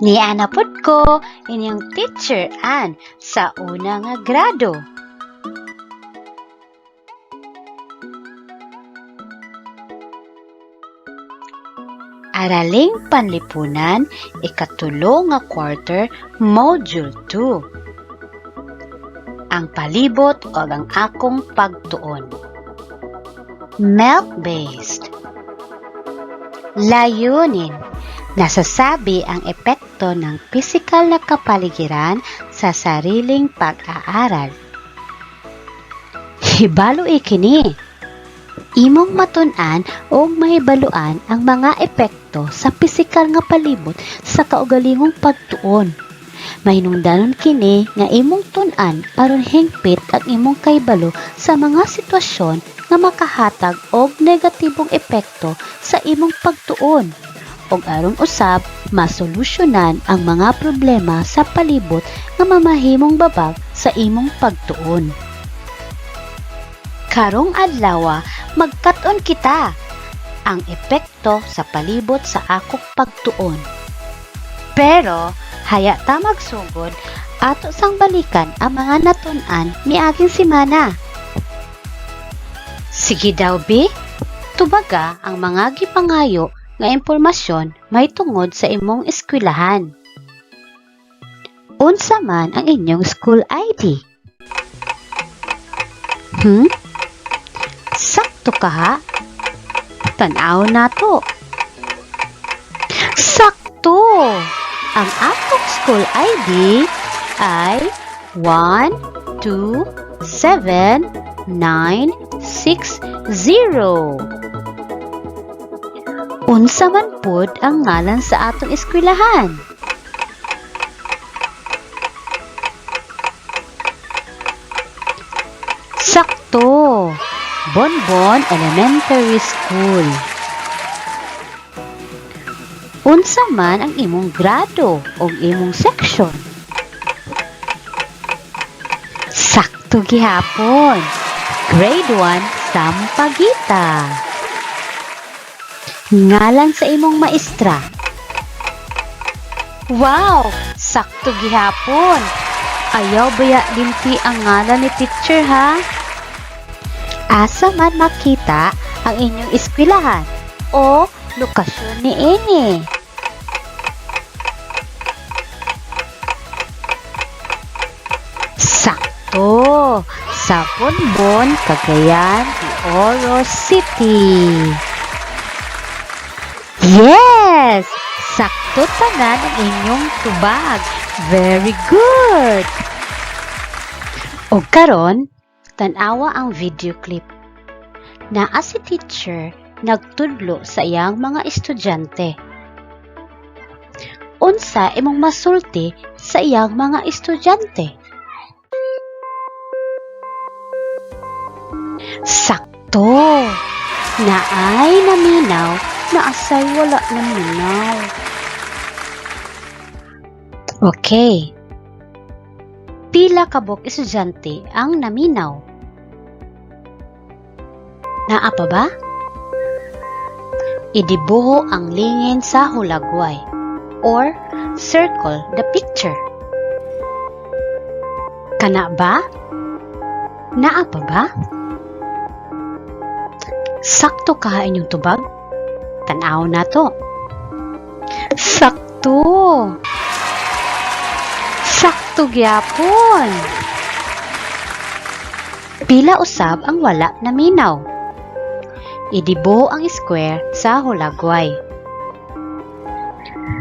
Niana pud ko, inyong Teacher Ann sa una nga grado. Araling Panlipunan, ikatulo nga quarter, Module 2. Ang palibot o ang akong pagtuon. Milk-based. Layunin. Nasasabi ang epekto ng pisikal na kapaligiran sa sariling pag-aaral. Hibalo kini. Imong matun-an og mahibaluan ang mga epekto sa pisikal nga palibot sa kaugalingong pagtuon. Mahinungdanon kini nga imong tun-an aron hingpit ang imong kahibalo sa mga sitwasyon nga makahatag og negatibong epekto sa imong pagtuon ug aron usab masolusyonan ang mga problema sa palibot nga mamahimong babag sa imong pagtuon. Karong adlaw, magkat-on kita ang epekto sa palibot sa akong pagtuon. Pero haya ta magsugod, ato sang balikan ang mga natun-an niaging semana. Sige daw bi, tubaga ang mga gipangayo nga impormasyon mahitungod sa imong eskwelahan. Unsa man ang inyong school ID? Sakto ka ha? Tan-aw nato. Sakto! Ang akong school ID ay 1, 2, 7, 9, 6, 0. Unsa man pud ang ngalan sa atong eskwelahan? Sakto! Bonbon Elementary School. Unsa man ang imong grado o imong section? Sakto gihapon. Grade 1 Sampaguita. Ngalan sa imong maestra. Wow! Sakto gihapon. Ayaw baya limti ang ngalan ni teacher ha? Asa man makita ang inyong eskwelahan o lokasyon niini? Sakto! Sa Bonbon, Cagayan de Oro City. Yes! Sakto tanan ang inyong tubag. Very good! Og karon, tan-awa ang video clip. Naa si teacher nagtudlo sa iyang mga estudyante. Unsa imong masulti sa iyang mga estudyante? Sakto! Naay naminaw, naasay wala naminaw. Okay. Pila ka buok estudyante ang naminaw? Naa pa ba? Idibuho ang lingin sa hulagway or circle the picture. Kana ba? Naa pa ba? Sakto kaha inyong tubag? Tan-aw nato. Sakto! Sakto gyapon! Pila usab ang wala naminaw? Idibuho ang square sa hulagway.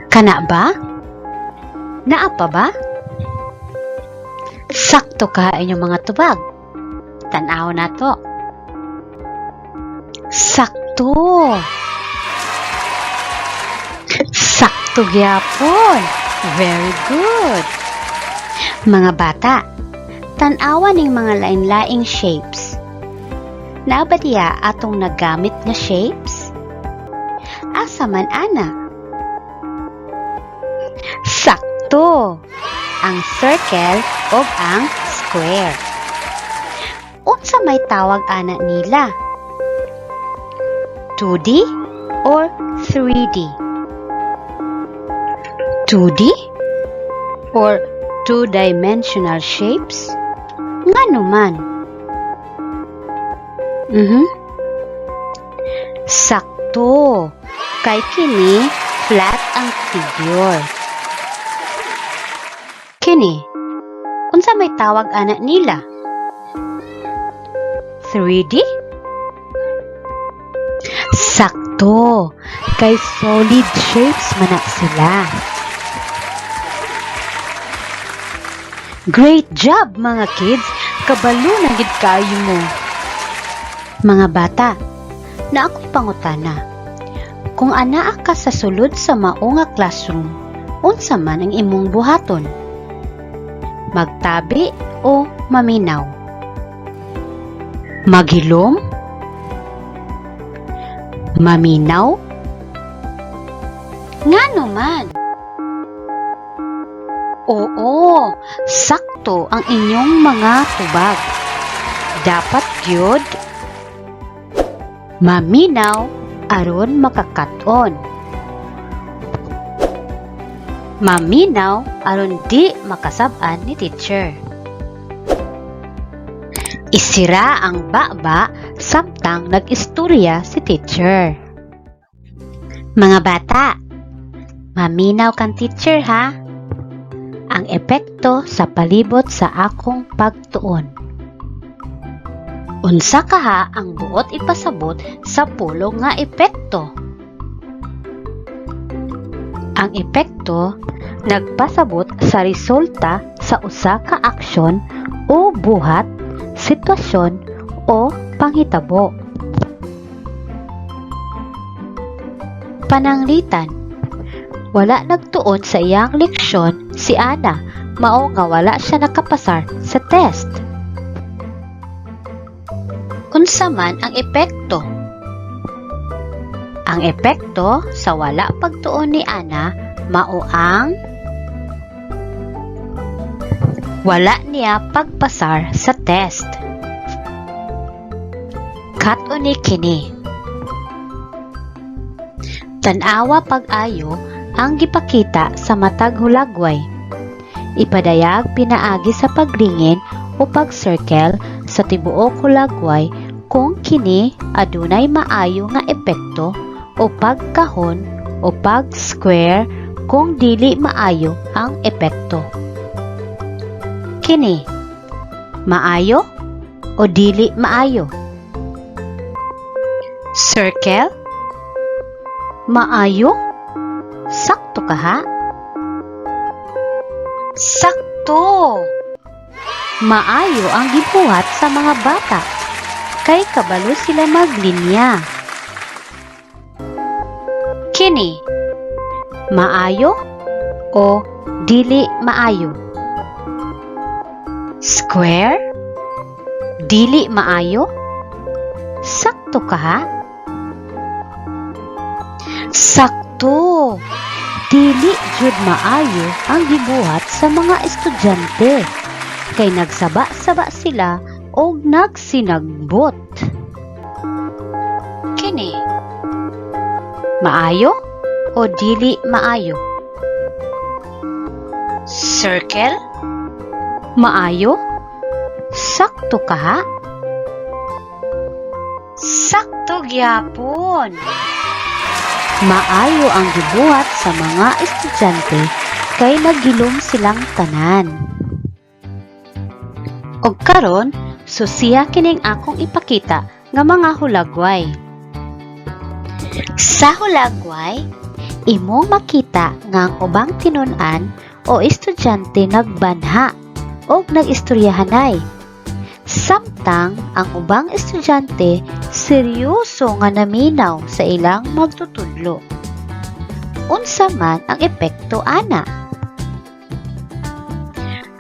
Kana ba? Naa pa ba? Sakto kaha inyong mga tubag. Tan-aw nato. Sakto! Sakto gyapon! Very good! Mga bata, tan-awa ning mga lain-laing shapes. Naa ba diya atong nagamit nga shapes? Asa man ana? Sakto! Ang circle ug ang square. Unsa may tawag ana nila? 2D or 3D? 2D or two-dimensional shapes? Ngano man? Sakto. Kay kini flat ang figure. Kini, unsa may tawag ana nila? 3D? Sakto. Kay solid shapes man na sila. Great job, mga kids! Kabalo na gid kayo mo. Mga bata, naa ko'y pangutana. Kung anaa ka sa sulod sa mao nga classroom, unsa man ang imong buhaton? Magtabi o maminaw? Maghilom? Maminaw? Ngano man? Oo, sakto ang inyong mga tubag. Dapat gyud maminaw aron makakat-on. Maminaw aron di makasab-an ni teacher. Isira ang baba samtang nag-istorya si teacher. Mga bata, maminaw kang teacher ha. Ang epekto sa palibot sa akong pagtuon. Unsa kaha ang buot ipasabot sa pulong nga epekto? Ang epekto nagpasabot sa resulta sa usa ka aksyon o buhat, sitwasyon o panghitabo. Pananglitan, wala nagtuon sa iyang leksyon si Ana, mao nga wala siya nakapasar sa test. Unsa man ang epekto? Ang epekto sa wala pagtuon ni Ana mao ang wala niya pagpasar sa test. Kat-on ni kini. Tan-awa pag-ayo ang gipakita sa matag hulagway. Ipadayag pinaagi sa paglingin o pag-circle sa tibuok hulagway kung kini adunay maayo nga epekto o pagkahon o pag-square kung dili maayo ang epekto. Kini, maayo o dili maayo? Circle? Maayo? Sakto ka ha? Sakto! Maayo ang gibuhat sa mga bata kay kabalo sila maglinya. Kini, maayo o dili maayo? Square? Dili maayo? Sakto ka ha? Sakto! Dili jud maayo ang gibuhat sa mga estudyante kay nagsaba-saba sila og nagsinangbot. Kini, maayo o dili maayo? Circle? Maayo? Sakto ka ha? Sakto gyapon! Maayo ang gibuhat sa mga estudyante kay naghilom silang tanan. Og karon, susiha kining akong ipakita nga mga hulagway. Sa hulagway, imong makita nga ang ubang tinun-an o estudyante nagbanha og nag-istoryahanay. Samtang ang ubang estudyante seryoso nga naminaw sa ilang magtutudlo. Unsa man ang epekto ana?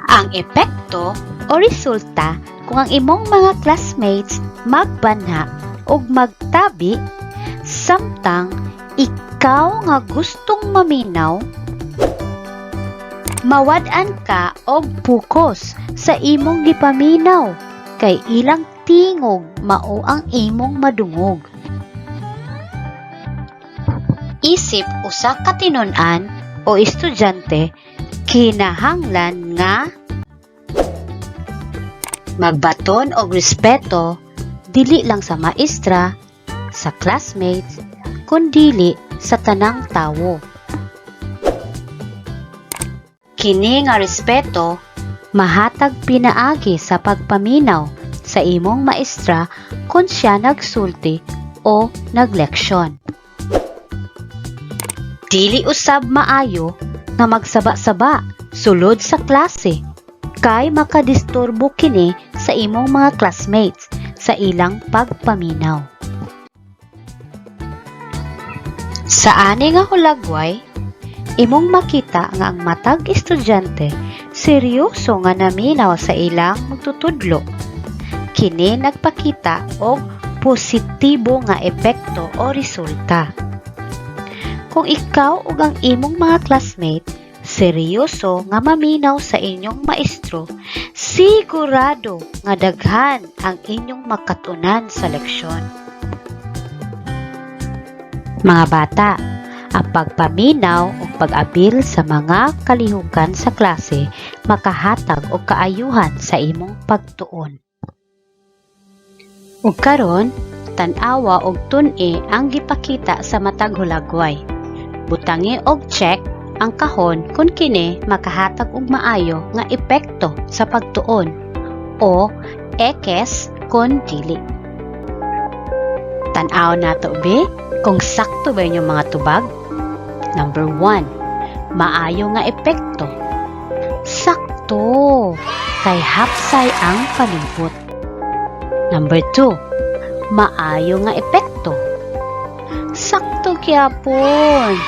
Ang epekto o resulta kung ang imong mga classmates magbanha og magtabi samtang ikaw nga gustong maminaw, mawad-an ka og focus sa imong gipaminaw kay ilang tingog mao ang imong madungog. Isip usa ka tinun-an o estudyante kinahanglan nga magbaton og respeto dili lang sa maestra, sa classmates, kundili sa tanang tawo. Kini nga respeto mahatag pinaagi sa pagpaminaw sa imong maestra kung siya nagsulti o nagleksyon. Dili usab maayo nga magsaba-saba sulod sa klase kay makadisturbo kini sa imong mga classmates sa ilang pagpaminaw. Sa ani nga hulagway, imong makita nga ang matag estudyante seryoso nga naminaw sa ilang magtutudlo. Kini nagpakita og positibo nga epekto o resulta. Kung ikaw ug ang imong mga classmate seryoso nga maminaw sa inyong maestro, sigurado nga daghan ang inyong makatunan sa leksyon. Mga bata, ang pagpaminaw ug pag-abil sa mga kalihukan sa klase makahatag og kaayuhan sa imong pagtuon. Ug karon, tan-awa og tun-i ang gipakita sa matag hulagway. Butangi og check ang kahon kung kini makahatag og maayo nga epekto sa pagtuon o ekis kung dili. Tan-aw nato be kung sakto ba inyong mga tubag. Number 1, maayo nga epekto. Sakto, kay hapsay ang palibot. Number 2, maayo nga epekto. Sakto gyapon,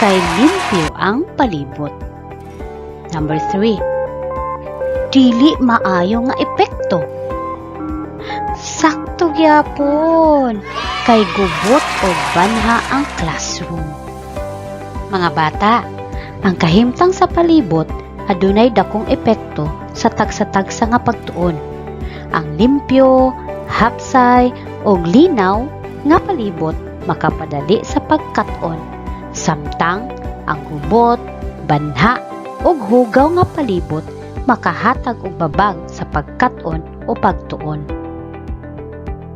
kay limpyo ang palibot. Number 3, dili maayo nga epekto. Sakto gyapon, kay gubot o banha ang classroom. Mga bata, ang kahimtang sa palibot adunay dakong epekto sa tagsa-tagsa nga pagtuon. Ang limpyo, hapsay ug linaw nga palibot makapadali sa pagkat-on, samtang ang gubot, banha ug hugaw nga palibot makahatag og babag sa pagkat-on o pagtuon.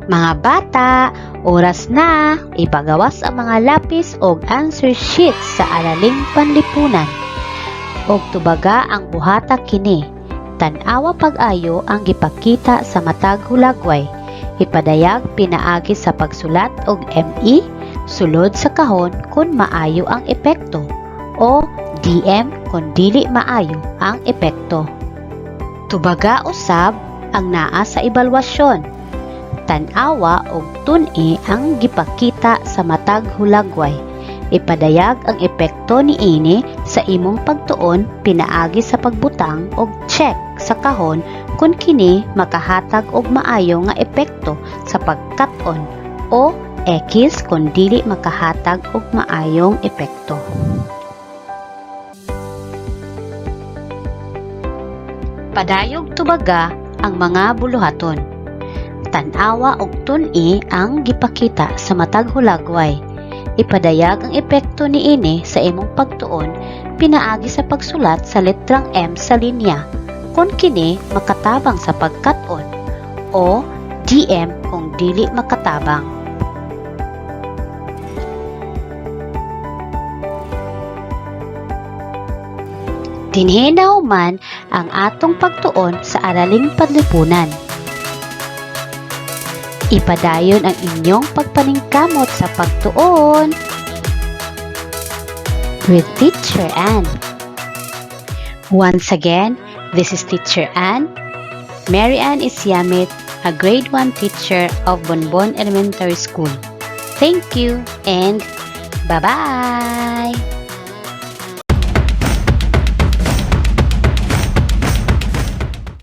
Mga bata, oras na ipagawas ang mga lapis og answer sheets sa Araling Panlipunan. Og tubaga ang buhata kini. Tan-awa pag-ayo ang gipakita sa matag hulagway. Ipadayag pinaagi sa pagsulat og ME sulod sa kahon kung maayo ang epekto o DM kung dili maayo ang epekto. Tubaga usab ang naa sa ebalwasyon. Tan-awa og tun-i ang gipakita sa matag hulagway. Ipadayag ang epekto niini sa imong pagtuon pinaagi sa pagbutang og check sa kahon kung kini makahatag og maayo nga epekto sa pagkat-on o ekis kung dili makahatag og maayong epekto. Padayog tubaga ang mga buluhaton. Tan-awa og tun-i ang gipakita sa matag hulagway. Ipadayag ang epekto niini sa imong pagtuon pinaagi sa pagsulat sa letrang M sa linya kung kini makatabang sa pagkat-on o DM kung dili makatabang. Dinhi nahuman ang atong pagtuon sa Araling Panlipunan. Ipadayon ang inyong pagpaningkamot sa pagtuon with Teacher Ann. Once again, this is Teacher Ann. Mary Ann is Yamit, a grade 1 teacher of Bonbon Elementary School. Thank you and bye-bye!